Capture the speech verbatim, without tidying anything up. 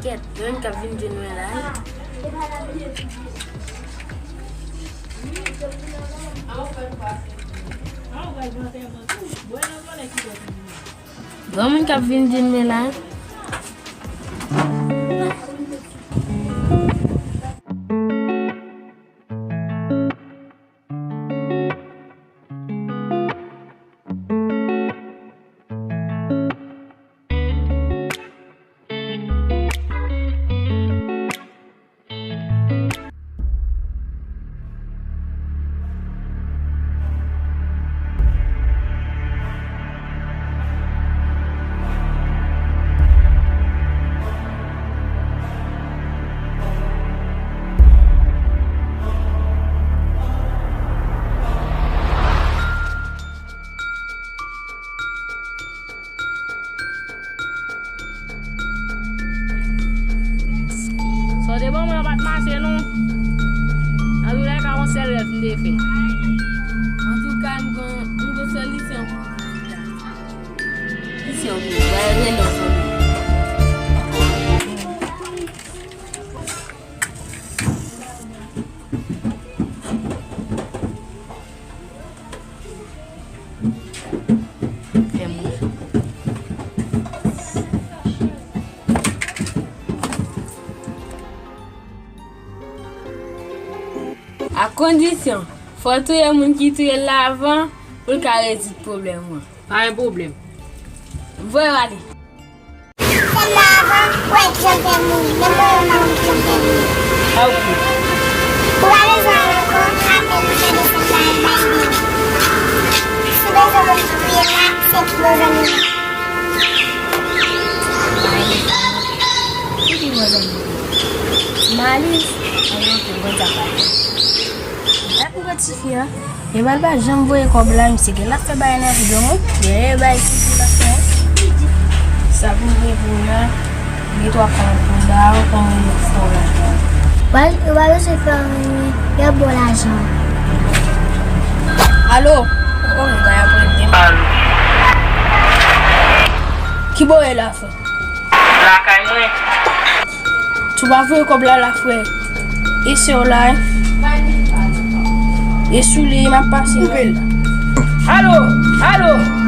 Granmoun k ap vin di nou la. Granmoun k ap vin di nou la. Sa w te ban mwen an pa t mache non. Antoulèka, yon sèl rèv m te fè. Antouka, m gon, m gon solisyon pou ou. Solisyon pou ou. Mwen rele w. A kondisyon, fò w touye moun ki touye l la avan pou l ka rezoud pwoblèm ou an. Pa gen pwoblèm. M voye w ale. Fè m la avan, ou wè kijan m fè mouri. Menm mwen menm pa konn kijan m fè mouri. A, ok. Ou pa bezwen ale ankò, apre nou fè desann la, bay de. Si bezwen pou m touye l la, se pou bon zanmi m. Ki pi bon zanmi m? Malis? Anyen, ok, bon travay. Gad yon gwo tifi a. Epa l pa janm voye kòb la, misye gen l ap fè bagay nan vi l wi. Dèyè bagay tifi l ap fè. Sa pou m gen pou w la, gen twa kòb pou m ba w, kòm yon fò lajan. Ou pa, ou pa bezwen fè anyen, y ap ba w lajan. Alo? Oh, bagay ap rete. Alo? Kibò w ye la, frè? Lakay mwen. Tou pa voye kòb la la, frè. E sè w la, e. E sou li, m ap pase. Koupe l. Alo, alo.